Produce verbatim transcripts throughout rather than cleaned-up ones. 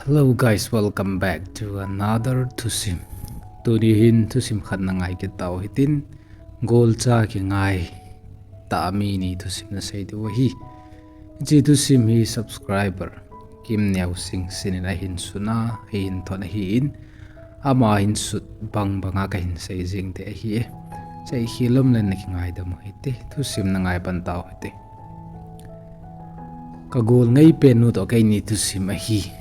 Hello guys, welcome back to another thusim. Tuni hin thusim khat na ngai kit tau hitin, golcha kingai tah mi ni thusim na sei diu ahi. Hiche thusim hi subscriber Kim Neo Sing Sin in ahin sut a, ahin thot ahin, ama hin sut bang banga kahin sei jing te ahi e. Sei khel lom le na kingaidam u hite, thusim na ngai pan tau hite. Ka gol ngai pen nu toh keini thusim ahi.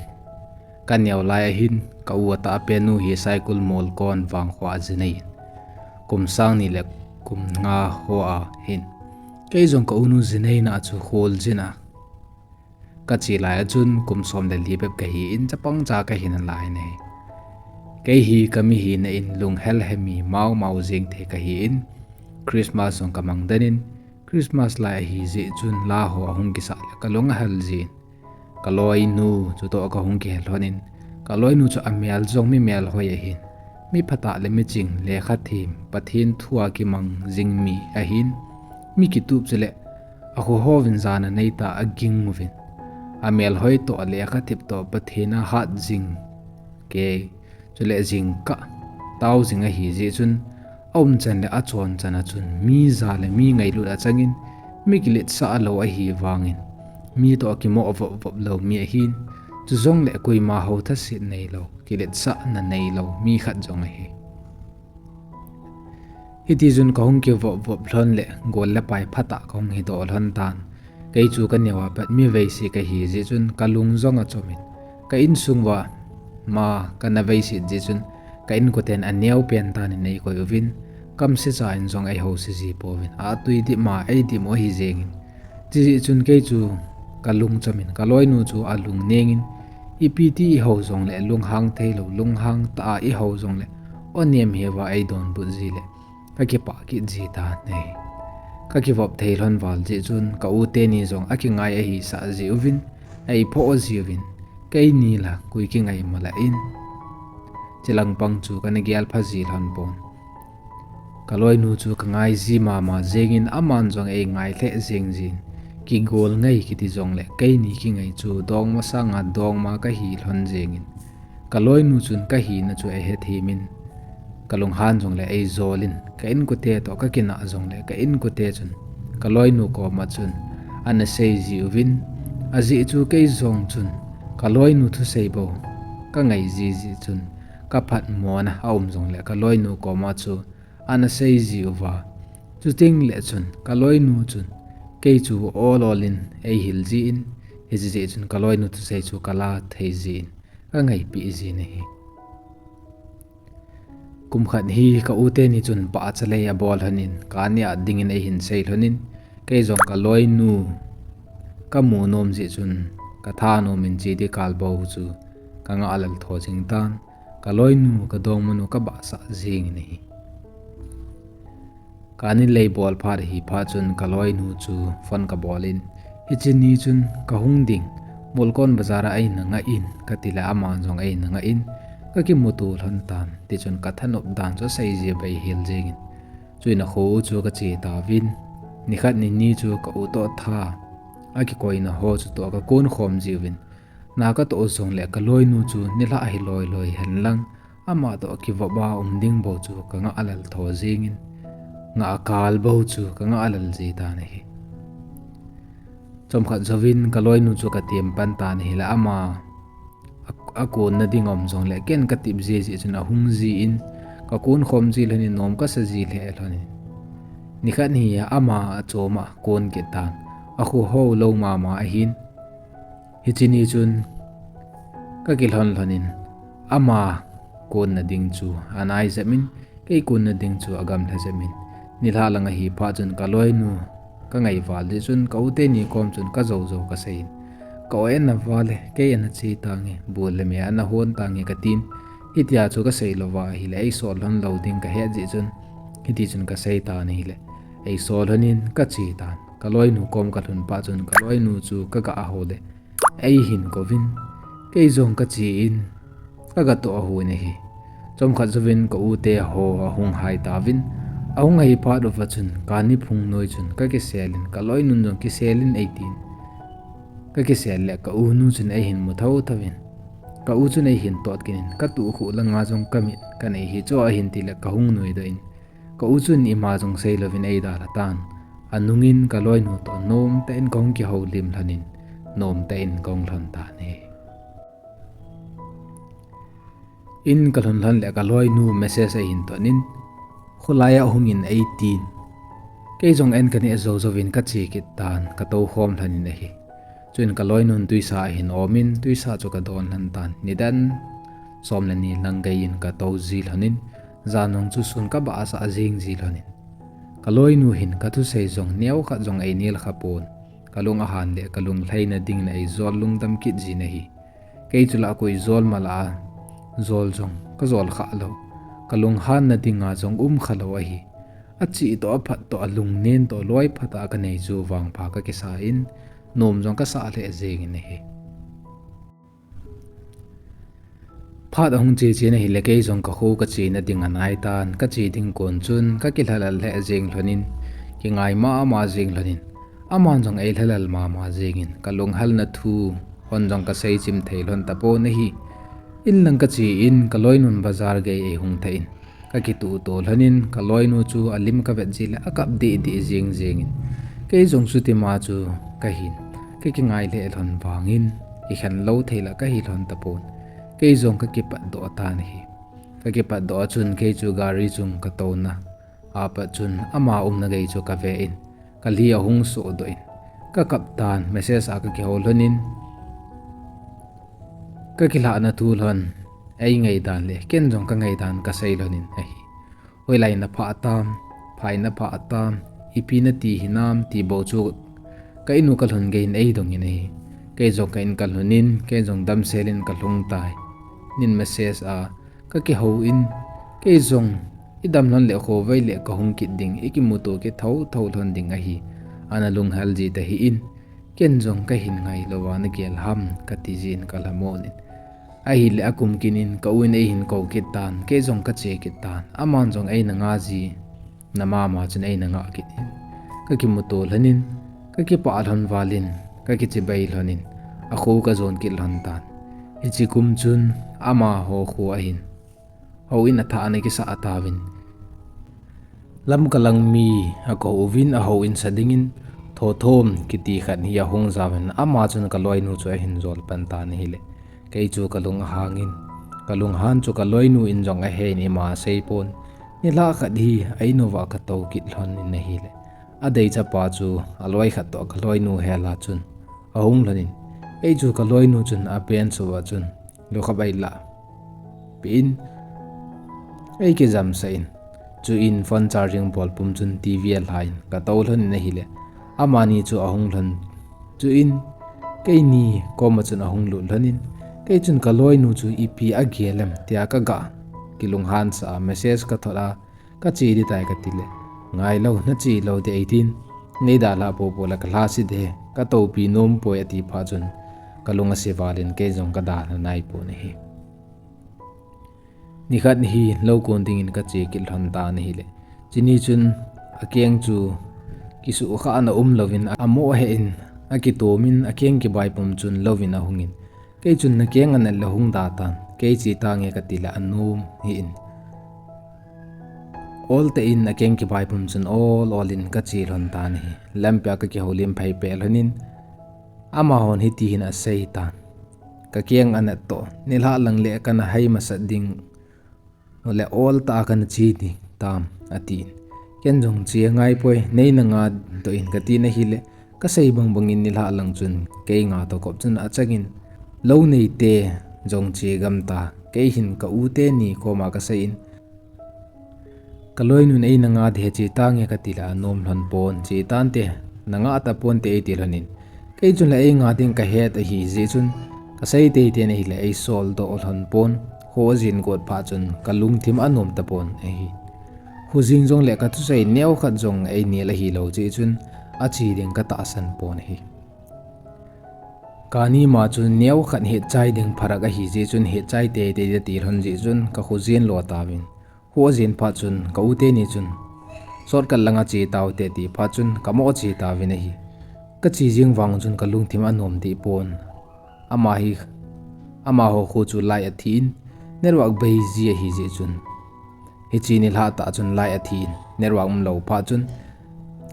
Ka neo lai ahin, ka u atah pen nu hi Saikul Molkon Vangkho a jinei in, kum sang ni le kum nga ho a hin, kei jong ka u nu jinei na chu khol jin a ka che lai a chun kum som le li bep kahi in, chapang cha kahi nalai nei. Kei hi ka mi hina in lunghel hemi mau mau jing thei kahi in, Christmas jong ka mang den in, Christmas lai ahi jeh chun la ho ahung kisah le ka lung ahel jin. Ka loinu chutoh ka hung kihel lhon in, ka loinu chu amel jong mi melhoi ahin, mi phatah le mi ching, lekha them, Pathen thu a kimang jing mi ahin, mi kitup chule akho hovin jana neita aging uvin, amelhoi toh, lekha thep toh, Pathen a hat jing, kei chule jingkah tao jing ahi jeh chun, aum chan le achon chan a chun mi ja le mi ngailut achang in, mi kiletsah lou ahi vangin, mi toh akimo vop vop lou mi ahin, chujongle koima hou thaset neilou, kiletsahna neilou mi khat jong ahi. Hiti chun ka hung kivop vop lhon le gol le pai phatah ka hung hidoh lhon tan. Kei chu ka neo a pat mi veise kahi jeh chun ka lung jong achom in, ka insung uva ma ka na veiset jeh chun ka inkoten aneo pen tan in eikoi uvin, kamse cha in jong eiho se ji pouvin, atui dim a eidim u ahi jeng in, chujeh chun kei chu ka lung chom in, ka loinu chu alung neng in, ipi ti ihou jongle lunghang theilou, lunghang tah a ihou jongle onem heuva eidonbut ji le ka kipah kit ji tan ahi. Ka kivop thei lhon val jeh chun ka u teni jong akingai ahisah ji uvin, eiphoh ji uvin, keini la koi kingai mala in, chilang pang chu ka na gel pha ji lhon pon. Ka loinu chu ka ngai ji mama jeng in, aman jong eingai lheh jeng jin, kigol ngai kiti jongle keini kingai chu dongma sanga dongma kahi lhon jeng in, ka loinu chun ka hina chu eihethem in, ka lunghan jongle eijol in, ka inkote toh ka kinah jongle ka inkote chun ka loinu koma chun ana sei ji uvin, ajeh chu kei jong chun ka loinu thusei bou ka ngai ji jeh chun, ka phatmona aum jongle ka loinu koma chu ana sei ji uva, chuteng le chun ka loinu chun kei chu ol ol in eihil ji in, hiche jeh chun ka loinu thusei chu ka la thei ji in, ka ngaipeh ji in ahi. Kum khat hi ka u teni chun pahcha lei abol lhon in, kani a ding in eihin sei lhon in, kei jong ka loinu ka mu nom jeh chun ka thanom in che ding kal bou chu ka ngah lal tho jing tan, ka loinu ka dongmanu ka bahsah jeng in ahi. Kani lei bol phat ahi phat chun ka loinu chu phone ka bol in, hiche ni chun ka hung ding, Molkon bazar a eina ngah in kati le aman jong eina ngah in, ka kimuto lhon tan, tichun ka thanop dan chu asei ji a bei hel jeng in, chuin akho u chu ka che tauvin, nikhat nini chu ka u toh tha akikoina ho chutoh ka kon khom ji uvin, na ka toh jongle ka loinu chu nilhah hi loi loi hen lang, ama toh kivop a um ding bou chu ka ngah lal tho jeng in, ngah kal bou chu ka ngah lal ji tan ahi. Chomkhat jouvin ka loinu chu ka tem pan tan ahile ama a, akonna ding aum jongle ken ka tep ji jeh chun ahung ji in, ka kon khom ji lhon in, nom kasa ji lheh lhon in, nikhat hi ama achom a kon kit tan, akho hou lou mama ahin, hiche ni chun ka kilhon lhon in, ama konna ding chu anai jep in, kei konna ding chu agamlha jep in, nilhah lang ahi phat chun ka loinu ka ngai val jeh chun ka u teni kom chun ka jou jou ka sei in, ka u ana val e, kei ana che tange, bul le me ana hon tange ka tin, hitia chu ka sei louva ahile eisol lhon lou ding ka het jeh chun, hiti chun ka sei tan ahile, eisol lhon in ka che tan, ka loinu kom ka lhun phat chun ka loinu chu ka ga hou le, eihin kouvin, kei jong ka che in, ka ga toh ahon ahi. Chomkhat jouvin ka u te ho ahung hai tauvin, ahung ahi phat uva chun kani phung noi chun ka kisel in, ka loinun jong kisel in eitin, ka kisel le ka u nu chun eihin mu thou thouvin, Ka u chun eihin tot kit in, ka tukhuh langa jong ka mit ka nei hi chu ahin ti le ka hung nuidoh in, ka u chun ima jong seilouvin eidalha tan. Anungin ka loinu toh nomtah in ka hung kihoulim lhonin, nomtah in ka hung lhon tan ahi. In ka lhun lhon le ka loinu message ahin tonin, kholai a hungin eitin. Kei jong an ka neh jou jouvin ka che kit tan, ka tou khom lhonin ahi. Chuin ka loinun tuisa ahin omin, tuisa chu ka don lhon tan. Nidan som le ni lang geiyin ka tou ji lhonin, jan hung chu sun ka bahsah jing ji lhonin. Ka loinu hin ka thusei jong neokhat jong einel kha pon. Ka lung ahan le ka lunglhaina dingin eijol lungdam kit jin ahi. Kei chu la koi jol mala a jol jong ka jol kha lou. Ka lunghanna dinga jong um kha lou ahi. Achi toh, aphat toh, alungnen toh, loi phat a ka nei chu vangpha ka kisa in, nom jong ka sah lheh jengin ahi. Phat ahung che chen ahile kei jong ka kho ka chena ding anai tan, ka che ding kon chun ka kilhalal lheh jeng lhonin, kingai mama jeng lhonin, aman jong eilhalal mama jengin, ka lunghalna thu hon jong ka seichim thei lhon tapon ahi. In lang ka che in, ka loinun bazar gei eihung thah in, ka kituh to lhonin, ka loinu chu alim ka vet ji le akap deh deh jeng jengin, kei jong chutima chu ka hin, ka kingai lheh lhon vangin, kikhen lou thei la ka hi lhon tapon. Kei jong ka kipatdoh tan ahi. Ka kipatdoh a chun kei chu gari chung ka touna apat chun ama umna gei chu ka ve in, ka lhi ahung sohdoh in, ka kap tan, message a ka kihou lhonin, ka kilhahna thu lhon, eingaidan le ken jong ka ngaidan ka sei lhonin ahi. Hoilai na phah tam, phai na phah tam, ipi nati hinam ti bou chu ka inu ka lhun geiyin eidongin ahi. Kei jong ka in ka lhunin, kei jong damselin ka lhung tai. Nin message a ka kihou in, kei jong idam lhon le khovei le ka hung kit ding, ikimuto kit thotho lhon ding ahi. Ana lunghel ji tahih in, ken jong ka hin ngailouva na gel ham, ka ti jin ka lhamon in. Ahile akum kit in ka u in eihin kou kit tan, kei jong ka che kit tan. Aman jong eina nga ji na mama chun eina ngah kit in, ka kimuto lhonin, ka kipah lhon valin, ka kichibai lhonin, akho ka jon kit lhon tan. Hiche kum chun amaho kho ahin houin athah ana kisah tauvin, Lamka lang mi akou uvin, ahouin sa dingin Thothom kiti khat hi ahung jaovin, ama chun ka loinu chu ahin jol pan tan ahile, kei chu ka lung ahangin, ka lunghan chu ka loinu in jong ahen, ima asei pon. Nilhah khat hi a-in uva ka tou kit lhonin ahile, adei chapa chu aloi khat toh ka loinu hela chun ahung lhonin, kei chu ka loinu chun a bench uva chun, lukhabai la peh in, eikijamsah in, chuin phone charging bol pum chun TV alha in ka tou lhonin ahile, amani chu ahung lhon. Chuin keini koma chun ahung lut lhonin, kei chun ka loinu chu ipi agel em tia ka gah kilunghansah a, message ka thot a, ka che ding tai ka tile, ngailou, na che lou ding eitin, nei dalhah popo le ka lhase ding, ka toupi nom poi ati phat chun, ka lung ase valin kei jong ka dalha nai pon ahi. Nikhat hi lou kon dingin ka che kit lhon tan ahile, chuni chun akeng chu kisuhkhahna umlouvin, amoh heh in, akitomin, akeng kibai pum chun louvin ahungin, kei chun na keng anat le hung da tan, kei che tange ka tile anom hih in, ol tah in akeng kibai pum chun ol ol in ka che lhon tan ahi. Lampia ka kihoulim phei peh lhonin, amahon hiti hin asei tan, ka keng anat toh, nilhah lang le kana hai masat ding le ol tah a kana che ding tam, atin. Ken jong che angai poi, neina nga doh in ka tin ahile, ka sei bangbangin nilhah lang chun kei nga toh kop chun achangin, lou neite jong che gam ta, kei hin ka u teni koma ka sei in, ka loinun eina nga ding he, che tange ka tile anom lhon pon, che tante, na nga taponte eiti lhonin, kei chun la einga ding ka het ahi jeh chun, ka sei teitei in ahile eisol doh lhon pon, kho ajin got phat chun ka lungthim anom tapon ahi. Khojin jong le ka thusei neokhat jong einel ahilou jeh chun, ache ding ka tahsan pon ahi. Kani ma chun neokhat hetchai ding pharak ahi jeh chun, hetchai teitei ding ati lhon jeh chun ka khojin lo tauvin, kho ajin phat chun ka u teni chun, shortcut langa che taute ati phat chun ka mo che tauvin ahi. Ka che jing vang chun ka lungthim anom deh pon. Ama hi Amaho kho chu light athi in, network bei ji ahi jeh chun, hiche nilhah tah chun light athi in, network umlou phat chun,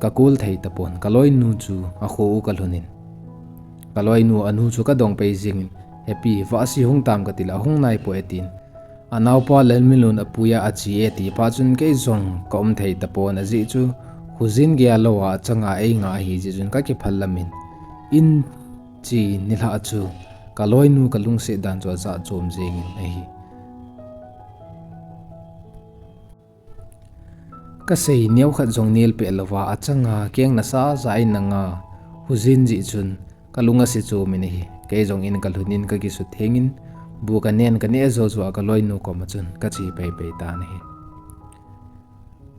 ka call thei tapon, ka loinu chu akho u ka lhun in, ka loinu anu chu ka dong pei jing in, "Happy, Vahsi hung tam?" ka ti le, "Ahung naipoi," atin. Anaopa Lalminlun apui a ache e ti phat chun kei jong ka um thei tapon, ajeh chu khojin geiya lou a achanga ei nga ahi jeh chun ka kiphal lam in, in che nilhah chu ka loinu ka lungset dan chu ajat chom jeng in ahi. Ka sei neo khat jong nel peh louva achanga keng nasa ja in anga, khojin jeh chun ka lung ase chom in ahi. Kei jong in ka lhun in ka kisutheng in, bu ka nen ka neh jou jou a ka loinu koma chun ka che pei pei tan ahi.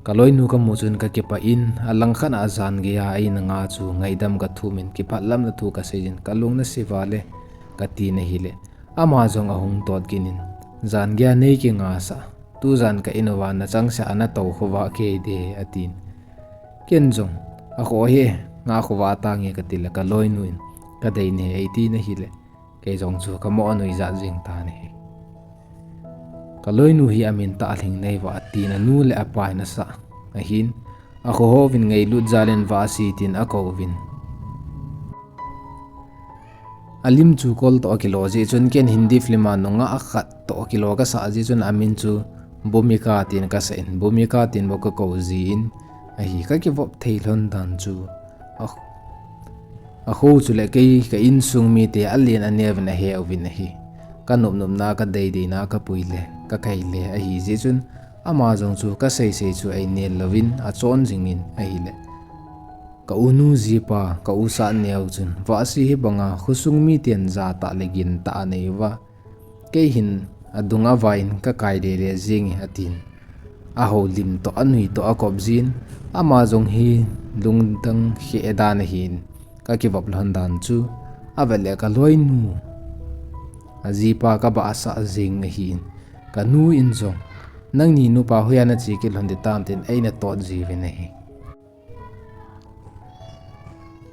Ka loinu ka mu chun ka kipah in, alangkhat a jan geiya ei na nga chu ngaidam ka thum in, kipah lamna thu ka sei jin, "Ka lung nase val e," ka tin ahile, ama jong ahung tot kit in, "Jan geiya nei kinga sah, tujan ka in uva na changseh a na tou khovah kei de," atin. Ken jong, "Akhoh e, nga khovah tange," ka ti le, ka loinu in, "Ka dei ne," ei tin ahile, kei jong chu ka mo a nuijat jing tan ahi. Ka loinu hi amin Tahlingneivah atin, anu le apa in asah ahin, akho hovin ngailut jal in Vahsi tin akouvin. Alim chu kol toh akilo jeh chun ken Hindi film a nungah khat toh kilo ka sah jeh chun amin chu Bhumika tin ka sah in, Bhumika tin bou ka kou jin ahi. Ka kivop thei lhon dan chu a, akho chu le kei ka insung mite alen aneo vin ahe uvin ahi. Ka nop nopna, ka dei deina, ka pui le ka kai le ahi jeh chun ama jong chu ka sei sei chu ei nel louvin achon jing in ahile, ka unu jipa, ka u Sahneo chun, "Vahsi hi banga khosung miten jatah le gintah anei uva, kei hin adung avai in ka kai dede jing e," atin. Ahoulim toh, anui toh akop jin, ama jong hi lungdang kheh dan ahin, ka kivop lhon dan chu, avet le ka loinu, ajipa ka bahsah jing ahin, ka nu in jong, "Nangni nupa hoiya na che kit lhon ding tam?" tin eina tot jiuvin ahi.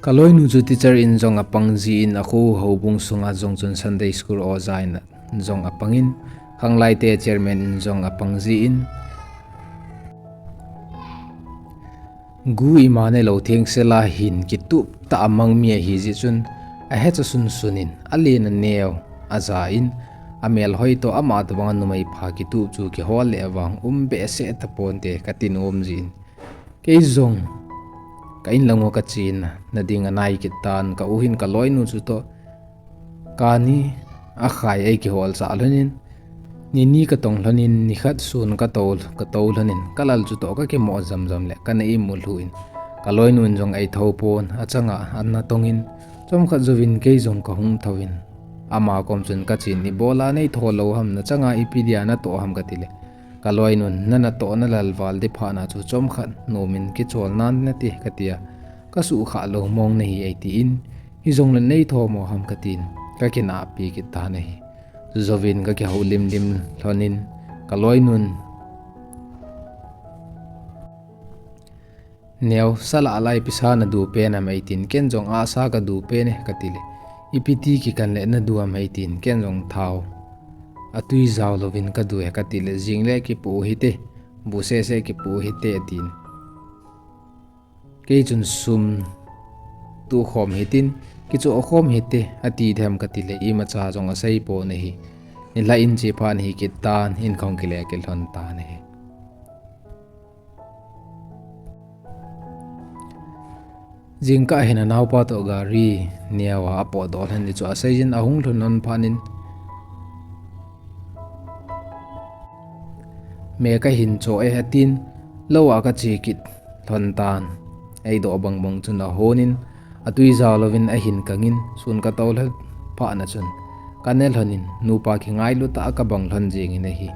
Ka loinu chu teacher in jong apang jin, akho houbung sunga jong chun Sunday school oja in jong apang in, khanglaite chairman in jong apang jin, gu ima neilou thengsel a hin kitup tah a mang mi ahi jeh chun, ahecha sun sun in, alen aneo aja in, amel hoi toh ama tobang a numei pha kitup chu kihol le vang um behseh taponte ka tin um jin. Kei jong ka in lang u ka chen na ding anai kit tan, ka u hin ka loinu chu toh, kani akhai ei kihol sah lhon in, nini ka tong lhon in, nikhat sun ka tou, ka tou lhon in, ka lal chu toh ka kimo jam jam le ka na imu lhu in, ka loinu in jong ei thou pon, achanga ana tong in, chomkhat jouvin kei jong ka hung thou in, ama kom chun ka chen, "Ibola nei thou lou ham, nachanga ipi dia na toh ham?" ka ti le, ka loinun, "Na natoh na lal val ding phat na chu chomkhat nom in kichol nan nate," ka tia, "Ka suhkhah lou mong nahi," ei tin, "Hijongle nei thou mo ham?" ka tin, ka kinahpi kit tan ahi. Chujouvin ka kihoulim lim lhon in, ka loinun, "Neo, sala lai pisa na du pen am?" ei tin, ken jong, "Asa ka du pen e," ka ti le, "Ipi ti kikan le na du am?" ei tin, ken jong, "Thao atui jao louvin ka du e," ka ti le, "Jing le kipu hite, bu sese kipu hite," atin. Kei chun, "Sum tuh khom hitin, kichoh khom hite," ati them ka ti le, imacha jong asei pon ahi. Nilhah in che phat hi kit tan, in kahung kile kit lhon tan ahi. Jingkah hin anaopa toh gari neo a apotdoh lhon ding chu asei jin, ahung lhun lhon phat in, "Me ka hin cho e," atin, lou a ka che kit lhon tan. Eidoh bang bang chun ahon in, atui jao louvin ahin kang in, sun ka tou lhon phat na chun, ka ne lhon in, nupa kingailu tah a ka bang lhon jing in ahi.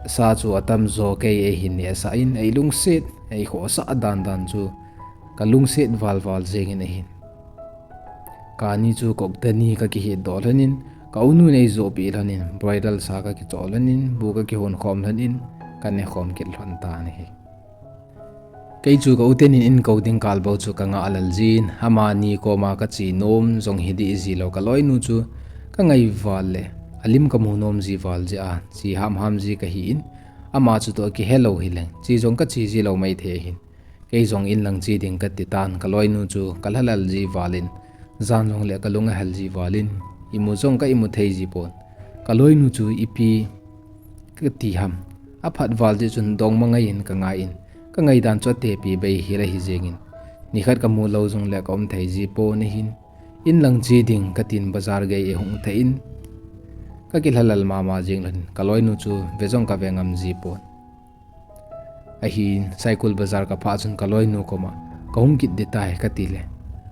Sa chu atam jo kei eihin nehsah in, ei lungset, ei khohsah dan dan chu ka lungset val val jeng in ahi. Kani chu Koktani ka kihet doh lhon in, ka unu in ei joh peh lhon in, bridal sa ka kichoh lhon in, bu ka kihon khom lhon in, ka ne khom kit lhon tan ahi. Kei chu ka u tenin in kou ding kal bou chu ka ngah lal jin, amani koma ka che nom jong hi dih ji lou, ka loinu chu Ka ngai val le alim ka mu nom ji val jeh a, che ham ham ji ka hi in, ama chu toh kihe lou hi leng, che jong ka che ji lou mai thei ahin. Kei jong in lang che ding ka ti tan, ka loinu chu ka lhalal ji val in, jan jong le ka lung a hel ji val in, imu jong ka imu thei ji pon. Ka loinu chu ipi ka ti ham, aphat val jeh chun dongma ngai in ka ngai in, ka ngai dan chu atepi bei hi la hi jeng in, nikhat ka mu lou jong le ka um thei ji pon ahin. In lang che ding ka tin bazar gei i hung thei in, ka kilhalal mama jeng lhon in, ka loinu chu ve jong ka ve ngam ji pon. Ahin, Saikul bazar ka phah chun ka loinu koma, ka hung kit ding tai ka ti le,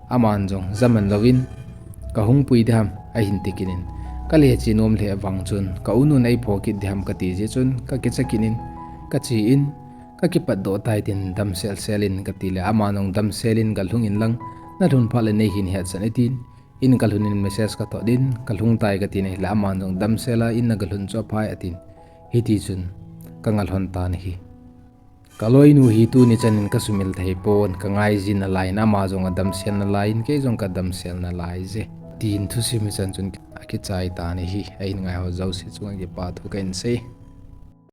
aman jong jaman louvin, ka hung pui ding ham ahin ti kit in, ka le che nom le vang chun, ka u nun ei pho kit ding ham ka ti jeh chun, ka kicha kit in, ka che in, ka kipat doh tai tin damsel sel in ka ti le, aman jong damsel in ka lhung in lang, na lhun phat le nei hin hetsah in tin, in ka lhun in message ka thot in, ka lhung tai ka ti na hi le, aman jong damsel a in na ka lhun chu aphai atin. Hiti chun ka nga lhon tan ahi. Ka loinu hi tuni chan in ka sumil thei pon, ka ngai ji nalai in, ama jong a damsel nalai in, kei jong ka damsel nalai je. Tin thusim hi chan chun a kichai tan ahi, a in ngai ho jouse chunga kipa thu ka in sei.